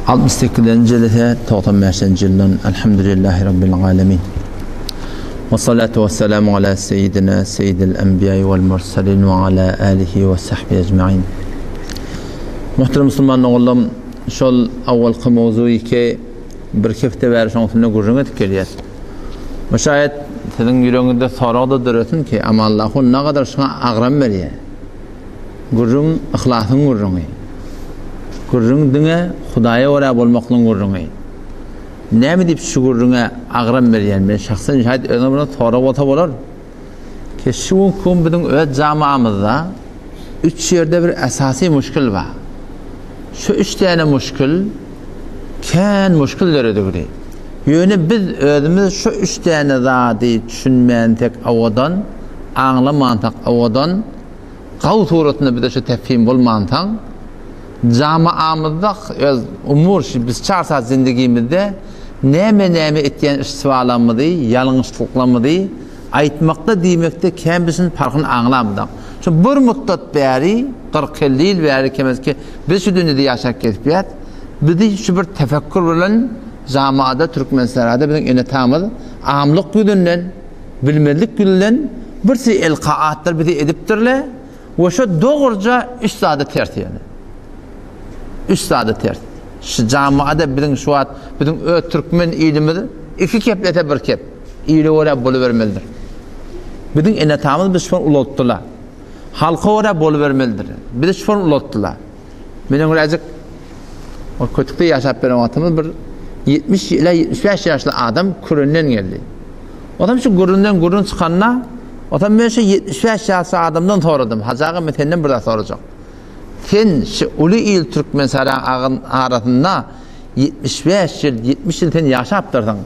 68-nji jelese 95-nji ýyldan Elhamdülillahi Rabbil Alemin. Ve salatu ve selamu ala seyyidina seyyidil enbiya vel mursalin ve ala alihi ve sahbihi ecmain. Muhterem musulman ogullarym, şol awwalky mowzugy ki bir hepde bäri şoň üstünde gürrüň edip gelýäs. Bu şaýat siziň ýüregiňizde sorag-da döresin ki, Amanallahu nagadar şuňa agram berýär. Gürrüň yhlasyň gürrüňi. Gürrüň diňe Hudaýa görä bolmaklygyň gürrüňi. Näme diýip şu gürrüňe agram berýän? Men şahsan şaýat özüňe bir sorag bolsa bolar. Ki şu günki gün biziň öz jamaamyzda üç ýerde bir esasy muşkil bar. Şu üç däne muşkil kän muşkil döredigini. Ýöne biz özümiz şu üç däne zady düşünmänsek owadan, aňlamansak owadan, gaw suratynda bize şu tefhim bolmansaň, jamaamyzda öz umur şu biz çar saat zindigimizde näme-näme etýän iştibalarymyzy, ýalňyşlyklarymyzy aýtmakda diýmekde kän bisin parhyny aňlamyzak. Şu bir muddat bäri, 40-50 ýyl bäri kemezki biz şu dünýede ýaşap gezipýäs. Bizi şu bir tefekkür bilen jamaada Türkmensährada biziň ene-atamyz amlyk ýüzünden, bilmezlik ýüzünden bir sürü elkaatlar bizi edipdirler we şo dogruja üç zada ters ýöne. Üç zada ters. Şu jamaada biziň şu wagt biziň öz türkmen ilimiz iki keplese bir kep. Ile görä bolubermelidir. Biziň ene-atamyz biz şony ulaltdylar. Halka görä bolubermelidir. Bizi şony ulaltdylar. Meniň birazjyk ol kötükde ýaşap beren wagtymyz bir 70 ila 75 ýaşly adam Kürenden geldi. Otam şu gürründen gürrüň çykanda, otam men şu 75 ýaşly adamdan soradym. Hajy aga men senden bir zat sorajak. Sen şu uly il Türkmenistanyň arasynda 75 ýyl, 70 ýyl sen ýaşapdyrsyň.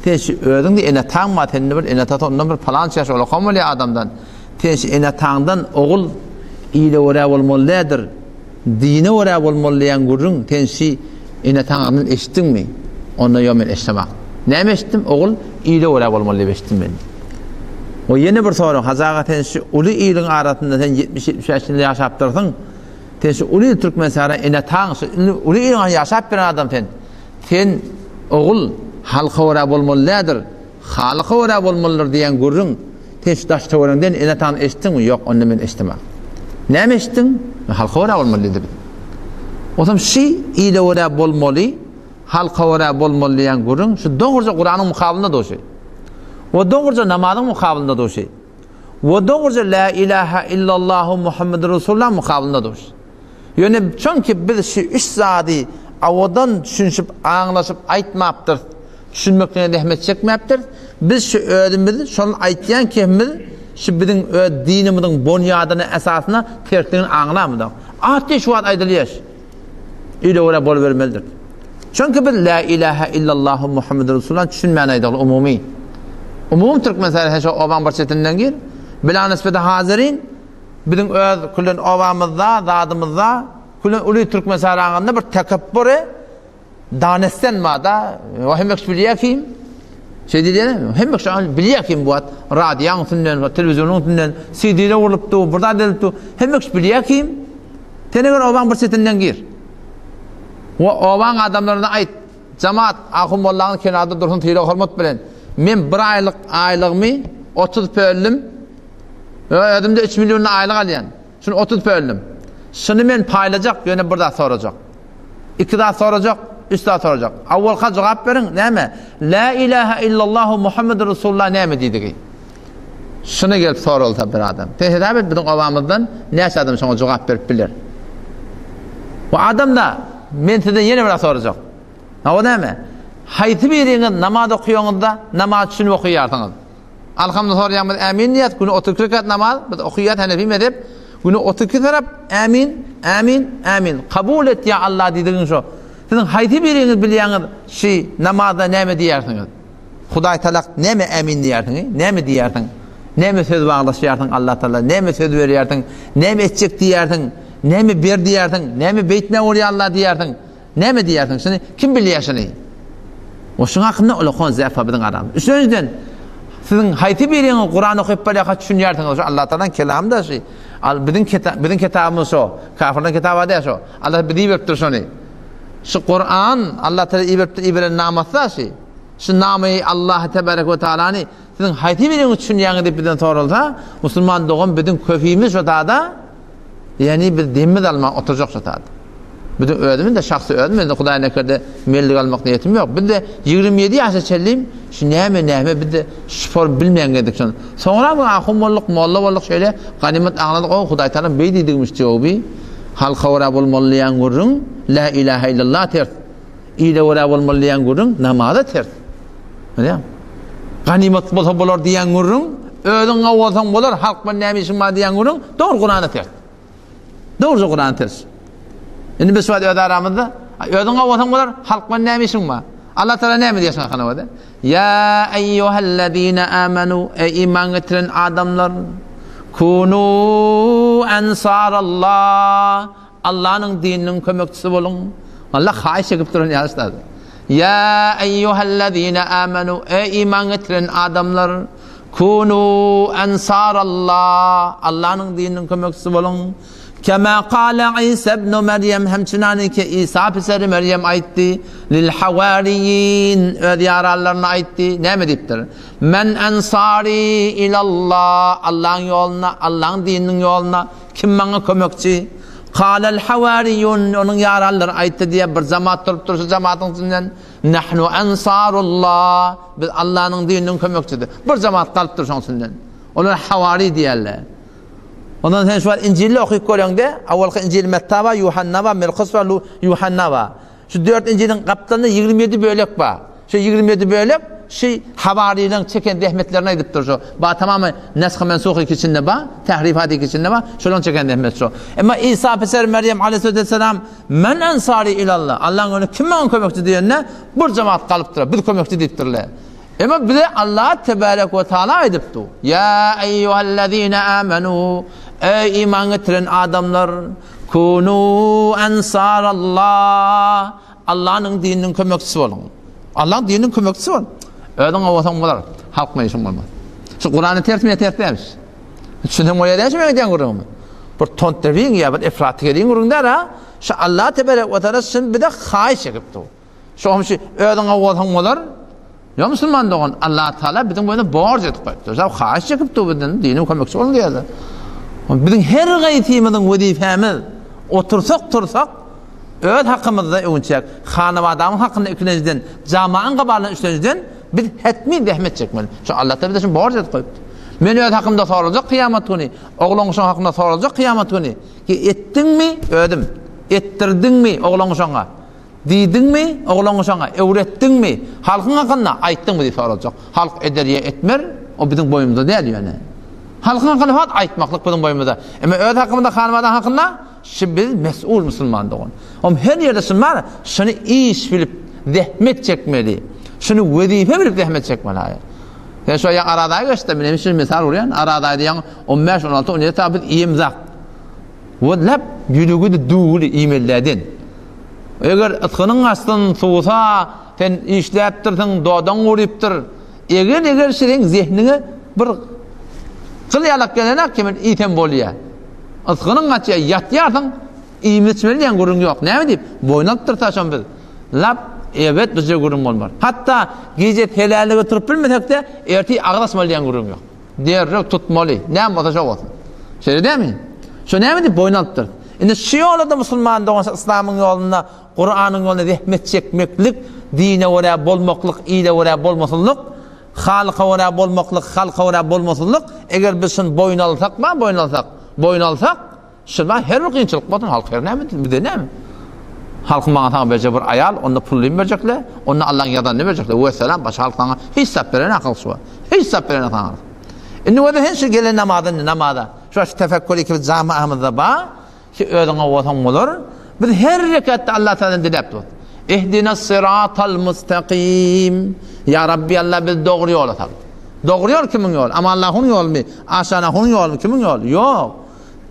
Sen şu özüňde ene-ataň bar, sende bir ene-atasy ondan bir palança ýaş ulakan bolýar adamdan. Sen şu ene-ataňdan ogul ile görä bolmaly däldir, dine görä bolmaly diýen gürrüň sen şu ene-ataňdan eşitdiňmi? Onda ýok men eşdemak. Näme eşitdim? Ogul ile görä bolmaly diýip eşitdim men. O ýene bir sorag, Hajy aga sen şu uly iliň arasynda sen 70-75 ýyl ýaşapdyrsyň. Sen şu uly il Türkmenistana ene-ataň şu uly iliň ýaşap beren adam sen. Sen ogul halka görä bolmaly däldir. Halyka görä bolmalydyr diýen gürrüň sen şu daş-töweregiňden ene-ataňdan eşitdiňmi? Ýok, onda men eşitdim-ä. Näme eşitdiň? Halka görä bolmaly diýdi. Onsoň şi ile görä bolmaly, halka görä bolmaly diýen gürrüň şu dogruja Kuranyň mukabylynda duşy. We dogruja namazyň mukabylynda duşy. We dogruja la ilaha illallahu Muhammedur Resulullah mukabylynda duşy. Ýöne çünki biz şu üç zady owadan düşünişip, aňlaşyp aýtmapdyrys, düşünmeklige zähmet çekmäpdiris. Biz şu özümiz şony aýtýan kemimiz şu biziň öz dinimiziň bonýadyna, esasyna tersligini aňlamyzok. Atdy şu wagt aýdylýar. Ile görä bolubermelidir. Çünki biz la ilaha illallahu Muhammedur Resulullah düşünmän aýdaly umumy. Umumy türkmen sen şu obaň bir çetinden gir. Bila nisbeti hazirin Biziň öz külen obamyzda, zadymyzda, külen uly türkmen sarangynda bir tekepbury danesten bar-da, o hemme kişi bilýär kim? Şeý diýýär, hemme kişi bilýär kim bu wagt radioň üstünden, telewizionyň üstünden, CD-de gurlupdy, bir zat edilipdi. Hemme kişi bilýär kim? Sen eger obaň bir çetinden gir. We obaň adamlaryna aýt, Jemaat, ahun mollaňyz kenarda dursun sylag-hormat bilen. Men bir aýlyk aýlygymy 30 pöllüm Özümde 3 millionly aýlyk alýan. Şuny 30 pöllüm. Şuny men paýlajak, ýöne bir zat sorajak. Iki zat sorajak, üç zat sorajak. Awwalka jogap beriň, näme? La ilaha illallahu Muhammedur Resulullah näme diýdigi? Şuny gelip soralsa bir adam. Sen hesap et biziň obamyzdan näçe adam şoňa jogap berip biler. Bu adam da men sizden ýene bir zat sorajak. O näme? Haýsy biriňiz namaz okaýaňyzda namaz düşünip okaýarsyňyz? Alhamda sorýamyz ämin diýýäs, güne 32 rekat namaz, biz okaýas Hanefi mezhep, güne 32 tarap ämin, ämin, ämin. Kabul et ýa Allah diýdigiň şo. Siziň haýsy biriňiz bilýäňiz şi namazda näme diýýärsiňiz? Hudaý talak näme ämin diýýärsiň? Näme diýýärsiň? Näme söz baglaşýarsyň Allah Taala? Näme söz berýärsiň? Näme etjek diýýärsiň? Näme ber diýýärsiň? Näme beýtme bolýar Allah diýýärsiň? Näme diýýärsiň şuny? Kim bilýär şuny? O şuň hakynda ulakan zäfa biziň aramyzda. Üçünjiden, siziň haýsy biriňiz Kuran okyp barýarka düşünýärsiňiz? Şu Allah Taalanyň kelamy da şu. Al biziň kita biziň kitabymyz şo. Kafirleň kitaby däl şo. Allah bizi beripdir şony. Şu Kuran Allah Teala iberipdir, iberen namasy da şu. Şu nameyi Allah Tebarek we Taalany siziň haýsy biriňiz düşünýäňiz diýip bizden soralsa, musulman dogan biziň köpimiz şo tada, ýagny biz demimiz alman oturjak şo tada. Biziň özümiz de şahsy özüm indi Hudaý nekerde mellik almak niýetim ýok. Biz de 27 ýaşa çenlim şu näme näme biz de şupor bilmeýän gezdik şony. Soňra bu ahun bolduk, molla bolduk şeýle ganymat aňladyk, o Hudaý Taala beý diýdigmiş jogaby. Halka görä bolmaly diýen gürrüň, la ilaha illallah ters. Ile görä bolmaly diýen gürrüň, namaza ters. Bilýäňmi? Ganymat bolsa bolar diýen gürrüň, özüň gawy bolsaň bolar, halk bilen näme işiň bar diýen gürrüň, dogry Kurana ters. Dogruja Kurana ters. Indi biz şu wagt öz aramyzda, özüň gawy bolsaň bolar, halk bilen näme işiň bar? Allah Taala näme diýýär şoňa kanawada? Ýa eýýuhellezine amanu, eý iman getiren adamlar, kunu ensarallah, Allanyň dininiň kömekçisi boluň. Allah haýyş edip duran ýaly şada. Ýa eýýuhellezine amanu, eý iman getiren adamlar, kunu ensarallah, Allanyň dininiň kömekçisi boluň. Kema kale Isa ibn Meryem hem çynanyki Isa piseri Meryem aýtdy, lil hawariyin öz ýaranlaryna aýtdy. Näme diýipdir? Men ensari ilallah, Allahyň ýoluna, Allahyň dininiň ýoluna kim maňa kömekçi? Kalel hawariyun onuň ýaranlary aýtdy diýip bir jemaat durupdyr şu jemaatyň içinden. Nahnu ensarullah. Biz Allanyň dininiň kömekçisi. Bir jemaat galypdyr şoň içinden. Olar hawari diýerler. Ondan sen şu wagt Injilde okyp göreňde, awalky Injil Metta bar, Ýuhanna bar, Merkus bar, Ýuhanna bar. Şu dört Injiliň gapdalynda 27 bölek bar. Şu 27 bölek şu hawarylaryň çeken zähmetlerini aýdyp dur şu. Ba tamamy nesh mensuh içinde bar, tahrifat içinde bar, şolaryň çeken zähmeti şu. Emma Isa peser Meryem aleyhisselam men ensari ilallah. Allah'ın önü kim maňa kömekçi diýende bir jemaat galypdyr. Biz kömekçi diýipdirler. Emma bize Allah tebarek we taala aýdypdy. Ýa eýýuhellezine amenu, eý iman getiren adamlar, kunu ensarallah, Allanyň dininiň kömekçisi boluň. Allaň dininiň kömekçisi bol. Özüň bolsaň bolar, halk bilen işiň bolmaz. Şu Kurany ters mi ters dälmiş. Düşünseň bolýar dälmi meň diýen gürrüňimi? Bir tontdewiň ýa bir efraty geliň gürrüň däl ha. Şu Allah tebarek we taala şun bize haýyş edipdi. Şoň üçin özüňe bolsaň bolar. Ýa musulman dogan, Allah Taala biziň boýuna borç edip goýupdyr. Şa haýyş çekip dur bizden, diniň kömekçi boluň diýýär. Biziň her gaýsymyzyň wezipemiz otursak tursak öz hakymyzda öwünçäk, hanabadamyň hakynda ikilenjiden, jamagyň gabalynda üçlenjiden biz hetmi zähmet çekmeli. Şu Allah Taala bize şu borç edip goýupdyr. Men öz hakymda soraljak kyýamat güni, oglan uşagyň hakynda soraljak kyýamat güni. Ki etdiňmi özüm, etdirdiňmi oglan uşagyňa? Diýdiňmi, oglan-uşaňa öwretdiňmi, halkyň hakynda aýtdyňmy diýip soraljak. Halk eder ýa etmer, o biziň boýnumyzda däl ýöne. Halkyň hakynda fakt aýtmaklyk biziň boýnumyzda. Emma öz hakymyzda, hanymyzyň hakynda şu biz mes'ul musulman dogan. Om her ýerde şun bar, şuny iş bilip zähmet çekmeli. Şuny wezipe bilip zähmet çekmeli aýa. Sen şu aýa Aradaýa geçdi, men hem şuny mysal urýan, Aradaýda ýaňy 15, 16, 17 ta biz iýemzak. Wallap ýüregi-de düwüli iýmelilerden. Eger ysgynyň gaçsyn, suwsa, sen işläpdirsiň, dodaň gurypdyr. Eger-eger seň zehniňe bir gyl ýalak gelenak ki, men iýsem bolýar. Ysgynyň gaçýar, ýatýarsyň, iýmeli içmeli diýen gürrüň ýok. Näme diýip, boýun alypdyrys-a şony biz. Lap, erbet bizje gürrüň bolmar. Hatda gije helälige turup bilmesek-de, ertir agyz açmaly diýen gürrüň ýok. Derrew tutmaly. Näme bolsa şo bolsun. Şeýle dälmi? Şo näme diýip boýun alypdyr? Indi şu ýolda musulman dogan yslamyň ýolunda, Kuranyň ýolunda zähmet çekmeklik, dine görä bolmaklyk, ile görä bolmasynlyk, halyka görä bolmaklyk, halka görä bolmasynlyk, eger biz şuny boýun alsak, ma boýun alsak, boýun alsak, Şunda her bir kynçylyk bolsun, halk her näme diýsin, bize näme? Halkyň maňa saňa berjek bir aýal, onda pullyny berjekle, onda Allaň ýazanyny berjekle. Wesselam, başga halk saňa hiç zat berenak halk şu. Hiç zat berenak saňa. Indi bolsa sen şu gelen namaza, indi namaza. Şu şu tefekkür ikimiz jamaamyzda ba, şu özüňe bolsaň bolar. Biz her rekatda Allah Taala'dan diläp dur. Ihdinas siratal mustaqim. Ya Rabbi Allah biz dogry ýola sal. Dogry ýol kimiň ýoly? Amanlahuň ýolumy? Aşanahuň ýolumy? Kimiň ýoly? Ýok.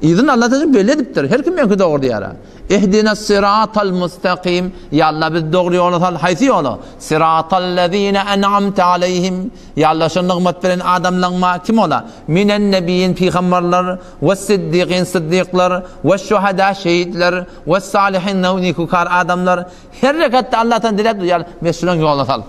Yzyny Allah Taala belli edipdir. Her kim meňki dogry diýär. Ihdinas siratal mustaqim. Ýa Allah bizi dogry ýola sal. Haýsy ýola? Siratal lezine en'amte aleyhim. Ýa Allah şo nygmat beren adamlaňma kim ola? Minen nebiýin pygamberler, we siddikin siddikler, we şuhada şehitler, we salihin nikukar adamlar. Her rekatda Allah Taala diläp dur. Ýa Allah men şulaň ýoluna sal.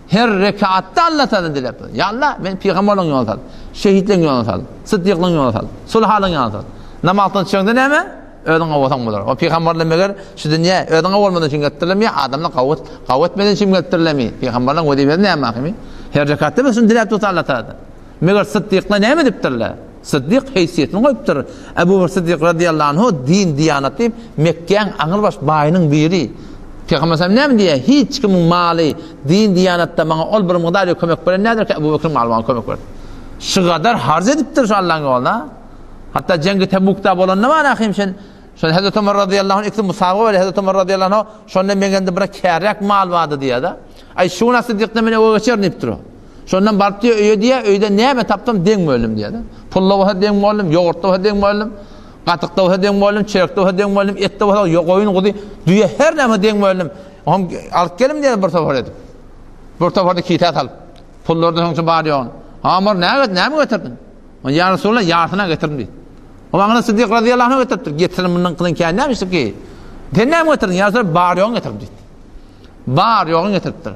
Her rekatda Allah Taala diläp dur. Ýa Allah men pygamberleň ýoluna sal. Şehitleň ýoluna sal. Siddiklaň ýoluna sal. Sulhalaň ýoluna sal. Namazdan çykaňda näme? Özüň gowasaň bolar. O pygamberler meger şu dünýä özüňe bolmadan üçin gelipdirlermi ýa adamlar gawat, gawat etmeden üçin gelipdirlermi? Pygamberleriň wezipesi näme ahymy? Her rekatda biz şuny diläp dursa Allah Taaladan. Meger syddyklar näme edipdirler? Syddyk heýsiýetini goýupdyr. Ebu Bekr Syddyk radyýallahu anhu din, diýanat diýip Mekgäň aňrybaş baýynyň biri. Pygamber sallam näme diýýär? Hiç kimiň maly din, diýanatda maňa ol bir mukdar kömek beren nädir ki Ebu Bekriň maly maňa kömek berdi. Şu gadar harç edipdir şu Allaň ýoluna. Hatda Jengi Tebukda bolanda bar ahim sen şol Hazreti Ömer razyýallahu anh ikisi musabaga berýär. Hazreti Ömer razyýallahu anh şonda meň elimde bir kärräk mal bardy diýýär-de. Aý şu gün Syddykdan men öe geçerin diýipdir. Şondan baryp diýýär öýe diýýär, öýde näme tapsam deň böldüm diýýär-de. Pulda bolsa deň böldüm, ýogurtda bolsa deň böldüm, gatykda bolsa deň böldüm, çörekde bolsa deň böldüm, etde bolsa goýun, guzy, düýe her näme deň böldüm. Oňam alyp gelim diýýär bir topar edip. Bir toparda kisä salyp. Pullarda soňça bar ýogny. Ha Omar näme näme getirdiň? Ol ýa Resulallah ýarsyna getirdim diýdi. O maňa Siddik razyýallahu anhu getiripdir. Getirin mundan kylan kän näme işlik ki? Sen näme getirdiň? Ýa Resulallah bar ýogyny getirdim diýdi. Bar ýogyny getiripdir.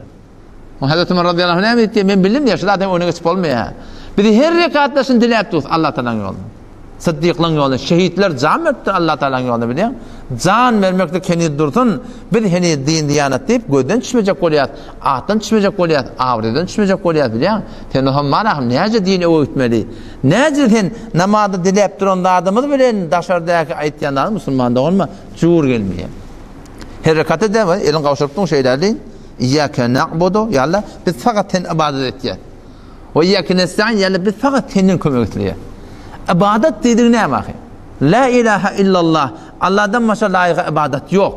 O Hazreti Ömer razyýallahu anhu näme diýdi? Men bildim diýär, şu zaten öňüne geçip bolmaýar. Bizi her rekatda şuny diläp durus Allah Taalanyň ýolunda. Siddiklaryň ýolunda şehitler jan beripdir Allah Taalanyň ýolunda bilýäň. Jan bermeklik heniz dursun, biz heniz din diýanat diýip gözden düşmejek bolýas, atdan düşmejek bolýas, abraýdan düşmejek bolýas bilýäň. Sen oham bar ahym näce din öwe gitmeli? Näce sen namazda diläp duran zadymyz bilen daşardaky aýtýan zady musulman doganma jur gelmeýär. Her rekat edýän elin gawşurypdyň şeýle diý. Iyyake na'budu ýa Allah biz fakat sen ibadet etýäs. We iyyake nesta'in ýa biz fakat senden kömek isleýäs. Ibadat diýdigi näme ahy? La ilaha illallah. Allahdan başga laýyk ibadat ýok.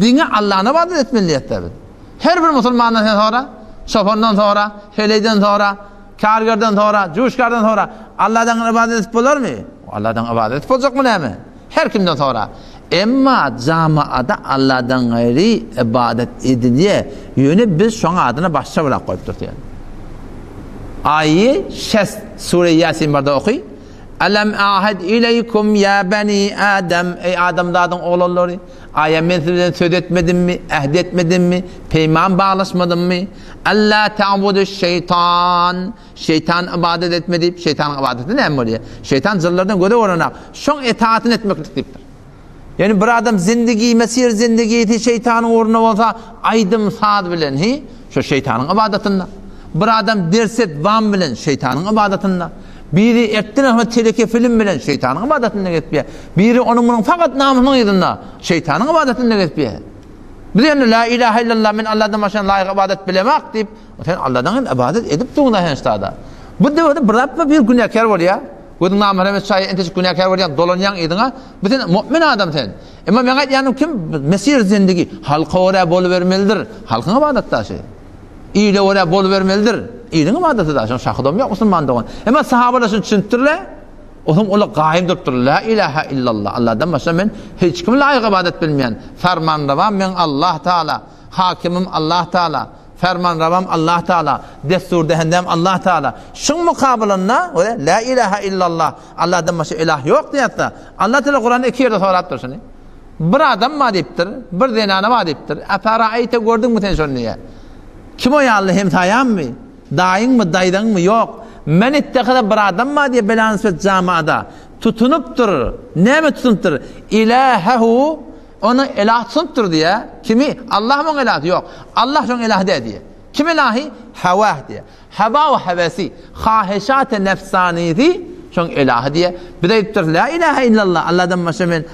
Diňe Allahna ibadat etmeli diýýär biz. Her bir musulmandan sen sora, çopandan sora, heleýden sora, kargerden sora, juşkardan sora. Allahdan ibadat edip bolarmy? Allahdan ibadat edip boljakmy näme? Her kimden sora. Emma jamaada Allahdan gaýry ibadat edilýär. Ýöne biz şoň adyna başga bir at goýup durýas. Aýy şest sure Ýasin barda oky. Alam ahad ileýkum ýa bani Adam eý adamzadyň oglanlary aýa men siz bilen söz etmedimmi, ähd etmedimmi, peýman baglaşmadymmy? Alla ta'budu şeýtan Şeýtan ybadat etme diýip, şeýtanyň ybadaty näme bolýar? Şeýtan jynlardan göze görünak, şoň etaatyn etmeklik diýipdir. Ýani bir adam zindigi, mesir zindigisi şeýtanyň ugrunda bolsa, aýdym saz bilen, hi, şo şeýtanyň ybadatynda. Bir adam ders et wam bilen şeýtanyň ybadatynda. Biri ertden ahmet teleke film bilen şeýtanyň ybadatynda gezipýär. Biri onuň munuň fakat namysynyň yzynda şeýtanyň ybadatynda gezipýär. Biz ýöne la ilaha illallah men Allahdan başga laýyk ybadat bilemak diýip, sen Allahdan hem ybadat edip durun da ştada. Bu döwürde bir zat bir günäkär bolýar. Gözüň namara çaý entejik günäkär bolýar, dolanýaň yzyňa. Bu sen mu'min adam sen. Emma men aýtýanym kim mesir zindigi halka görä bolubermelidir. Halkyň ybadatdaşy. Ile görä bolubermelidir. Iliň ybadaty da, şoň şahydam ýok musulman dogan. Emma sahabalar şuny düşünipdirler. Onuň ola gaýym durupdyr. La ilaha illallah. Allahdan başga men hiç kim laýyk ybadat bilmeýän. Fermanrewam men Allah Taala. Hakimim Allah Taala. Fermanrewam Allah Taala. Dessur dehendem Allah Taala. Şuň mukabylynda la ilaha illallah. Allahdan başga ilah ýok diýýär. Allah Taala Kuranda iki ýerde sorapdyr şuny. Bir adam bar diýipdir, bir zenana bar diýipdir. Eferaýte gördüňmi sen şony diýýär. Kim o ýaly hemsaýammy? Daýyňmy, daýzaňmy? Ýok. Men ittehaza bir adam bar diýýär bela nisbet jamada. Tutunypdyr. Näme tutunypdyr? Ilahehu ony ilah tutunypdyr diýýär. Kimi? Allah oň ilahy? Ýok. Allah şoň ilahy däl diýýär. Kim ilahy? Hawah diýýär. Hawa we hewesi, haheşat-y nefsanisi şoň ilahy diýýär. Biz aýdypdyrys, La ilahe illallah, Allahdan başga men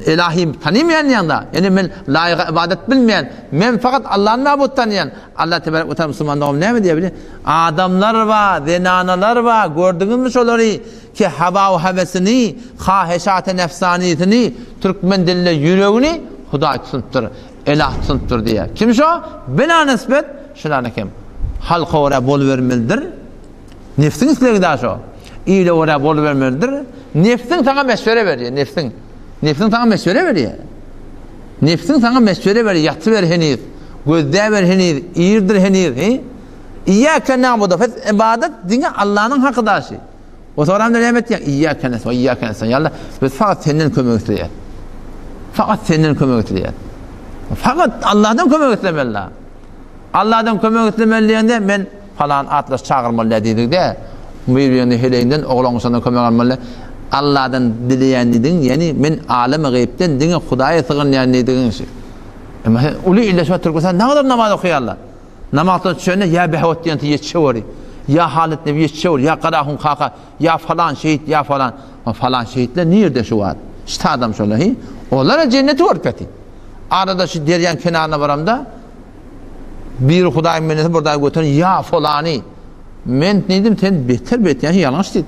ilahi tanymaýan diýende, ýagny men laýyga ybadat bilmeýän, men fakat Allahny mabut tanýan. Allah tebarek we taala musulman dogan näme diýýär bilýär? Adamlar bar, zenanalar bar, gördüňizmi şolary ki hawa we hewesini, haheşat-y nefsanisini, türkmen dilinde ýüregini Hudaý tutunypdyr. Elah tutunypdyr diýýär. Kim şo? Bela nisbet şular kim? Halka görä bolubermelidir. Nefsiň islegi da şo. Ile görä bolubermelidir. Nebsiň saňa meşwere berýär, nebsiň. Nebsiň saňa meşwere berýär. Nebsiň saňa meşwere berýär, ýatyber heniz, gözläber heniz, irdir heniz, he? Iýýäke na'budu, fes ibadat diňe Allanyň haky daşy. O soramda näme etýäň? Iýýäke nes, iýýäke nes. Ýa Allah, biz fakat senden kömek isleýäs. Fakat senden kömek isleýäs. Fakat Allahdan kömek islemeli. Allahdan kömek islemeli diýende men falan atlaş çagyrmaly dä diýdik-de. Bir-birini heleýinden, oglan-uşakdan kömek almaly. Allahdan dileýän diýdiň, ýagny men alamy gaýypdan diňe Hudaýa sygynýan diýdigiň şu. Emma sen uly ilde şu Türkmenistan nägadar namaz okaýarlar? Namazdan düşende ýa Behawat diýen ýetişeweri, ýa Halyt nebi ýetişeweri, ýa Garahun kaka, ýa falan şehit, ýa falan. Falan şehitler nirde şu wagt? Şu adam şolar, hi? Olar jenneti görüp ýatyr. Arada şu derýaň kenaryna baramda bir Hudaýyň bendesi bir dagy göteren ýa falany. Men diýdim, sen beter betýän ýalňyş diýdim.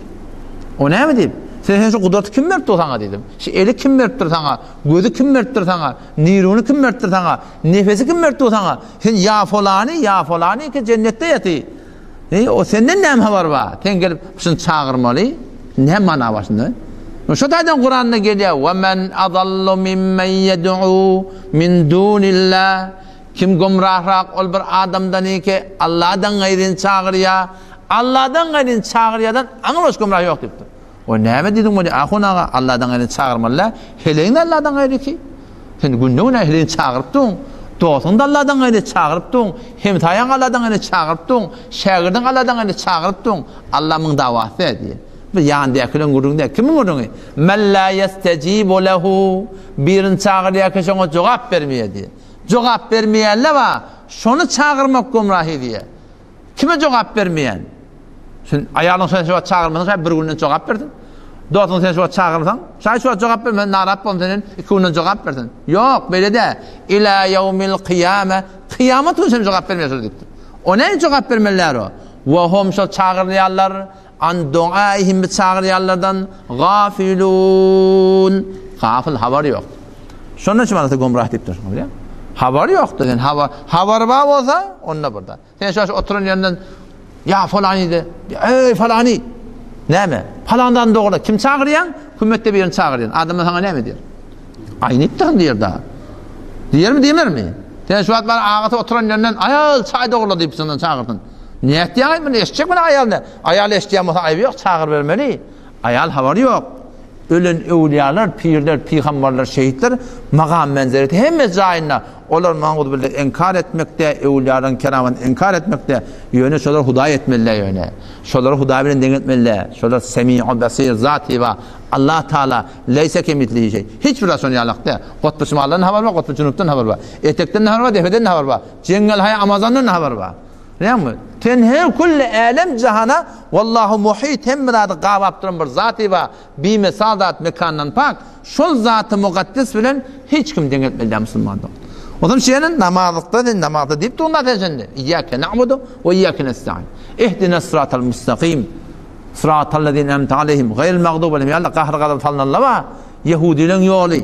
O näme diýip? Sen sen şu gudraty kim beripdir saňa diýdim. Şu eli kim beripdir saňa? Gözi kim beripdir saňa? Niruny kim beripdir saňa? Nefesi kim beripdir saňa? Sen ýa falany, ýa falany ki jennetde ýaty. Eý, o senden näme habar bar? Sen gelip şuny çagyrmaly. Näme mana bar şunda? Şu taýdan Kuranda gelýär, "Ve men adallu mimmen yed'u min dunillah." Kim gumrahrak ol bir adamdan ki Allahdan gaýryny çagyrýar. Allahdan gaýryny çagyrýardan aňrybaş gumrah ýok diýipdir. O näme diýdiň bolýa, ahun aga, Allahdan gaýryny çagyrmaly-dä. Heleýiň-de Allahdan gaýry ki. Sen günde-güne heleýiňi çagyryp duň. Dostuňy-da Allahdan gaýry çagyryp duň. Hemsaýaňy Allahdan gaýry çagyryp duň. Şägirdiňi Allahdan gaýry çagyryp duň. Allah muň dawasy däl diýýär. Bu ýandakylaryň gürrüňi däl. Kimiň gürrüňi? Men la ýestejibu lehu. Birini çagyrýar ki, şoňa jogap bermeýär diýýär. Jogap bermeýänler bar. Şony çagyrmak gümrahy diýýär. Kime jogap bermeýän? Sen aýalyň sen şu wagt çagyrmasaň, şaý bir günden jogap bersin. Dostuň sen şu wagt çagyrsaň, şaý şu wagt jogap bermese, narat bolsun senden, iki günden jogap bersin. Ýok, beýle däl. Ila ýawmil kyýame, kyýamat güni sen jogap bermeýär şol diýipdir. O näme jogap bermeliler o? Wa hum şol çagyrylýanlar an duaihim bi çagyrýanlardan gafilun. Gafyl habary ýok. Şondan üçin manasy gumrah diýipdir. Bilýän? Habary ýokdy. Sen habar habary bar bolsa, onda bir zat. Sen şu oturan ýerinden ýa falany de, eý falany. Näme? Falandan dogry. Kim çagyrýaň? Hümmetde birini çagyrýan. Adamlar saňa näme diýer? Aýnypdyryn diýer da. Diýermi, diýmermi? Sen şu wagt bar agasy oturan ýerinden aýal çaý dogla diýip senden çagyrsyn. Nätýäň muny eşitjek muny aýalyny? Aýal eşitýän bolsa aýby ýok, çagyr bermeli. Aýal habary ýok. Ölen öwlüýalar, pirler, pygambarlar, şehitler magam menzileti hemme jaýynda. Olar maňuz bile inkar etmekde, öwlüýalaryň keramatyny inkar etmekde, ýöne şolar Hudaý etmeliler ýöne. Şolary Hudaý bilen deň etmeliler. Şolar Semi'u Basir zat bar. Allah Taala leýse kemitlihi şeý. Hiç bir zat şony ýalak däl. Gotby şymaldan habar bar, gotby junubdan habar bar. Etekden habar bar, depeden habar bar. Jeňňel haýa Amazondan habar bar. Bilýäňmi? Sen her külli älem jahana Wallahu muhit hemme zady gabap duran bir zaty bar. Bimesal zat mekandan pak. Şol zaty mukaddes bilen hiç kim deňeltmeli däl musulman dogan. Ondan şeýle namazlykda sen namazda diýip durun sen şindi. Iyyake na'budu we iyyake nestaîn. Ihdinas sıratal mustakim. Sıratal lezine en'amte aleyhim gaýril magdubi aleyhim. Ya Allah gahar gazap salynanlar bar. Ýehudileň ýoly.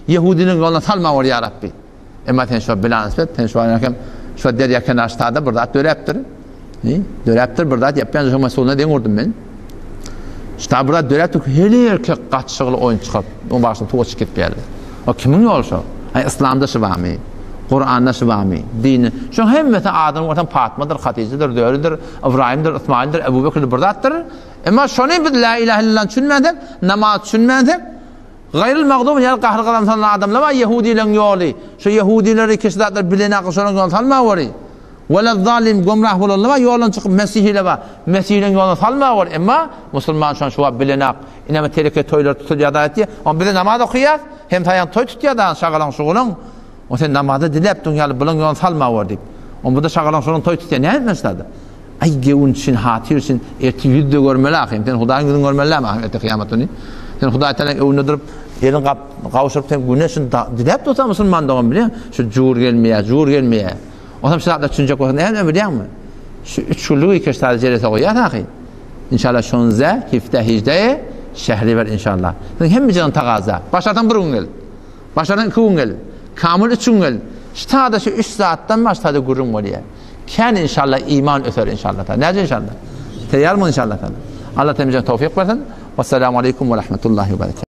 Ýehudileň ýoluna salma bor ya Rabbi. Emma sen şo bilansbet, sen şo hem şo derýa kenarştada bir zat döräpdir. Ni? Döräpdir bir zat ýapýan şo mesuluna deň urdum men. Şta bir zat döräpdir, heli erkek gaçygyly oýun çykyp, oň başyna suwa çykyp geldi. O kimiň ýoly şo? Aý yslamda şu barmy? Kuranda şu barmy? Dini. Şo hemmesi adyny görseň Fatmadyr, Hatyjadyr, Zöhredir, Ybraýymdyr, Ysmaýyldyr, Ebu Bekirdir bir zatdyr. Emma şony biz la ilahe illallah düşünmänsek, namaz düşünmänsek, Gaýryl magduby ýaly gahr gazam salan adamlar bar ýehudileň ýoly. Şu ýehudileri kişi zatlar bilen akyl şolaň ýoluna salmaweri. Welezzalin gomrah bolanlar bar ýoldan çykyp mesihiler bar. Mesihileň ýoluna salmaweri. Emma musulman şon şu wagt bilenak. Ineme tereke toýlar tutulýar da aýtýar. On bize namaz okaýas, hem saýan toý tutýar da şagalaň şugulaň. O sen namaza diläp duň ýaly bulaň ýoluna salmaweri diýip. On bu da şagalaň şugulaň toý tutýar. Näme etmeli şularda? Aý gewün üçin, hatyr üçin ertir ýüzde görmeli ahym. Sen Hudaýyň ýüzüni görmeli dämi ahym ertir kyýamat güni? Sen Hudaý Tagalaň öňünde durup, elini gap gawşuryp sen güne şuny diläp dursaň musulman dogan bilýäň, şu jur gelmeýär, jur gelmeýär. Onam şu zatlar düşünjek bolsaň näme bilýäňmi? Şu üç günlük iki sany jelese goýýas ahy. Inşallah şonza, hifte, hijde, şähriwer inşallah. Sen hemme jygyň tagaza. Başarsaň bir gün gel. Başarsaň iki gün gel. Kamyl üç gün gel. Şu sada şu üç zatdan başlady gürrüň bolýar. Kän inşallah iman öser inşallah. Näce inşallah? Teýýarmy inşallah? Allah hemmämize towfyk bersin. Wessalamu aleýkum we rahmetullahi we berekatuh.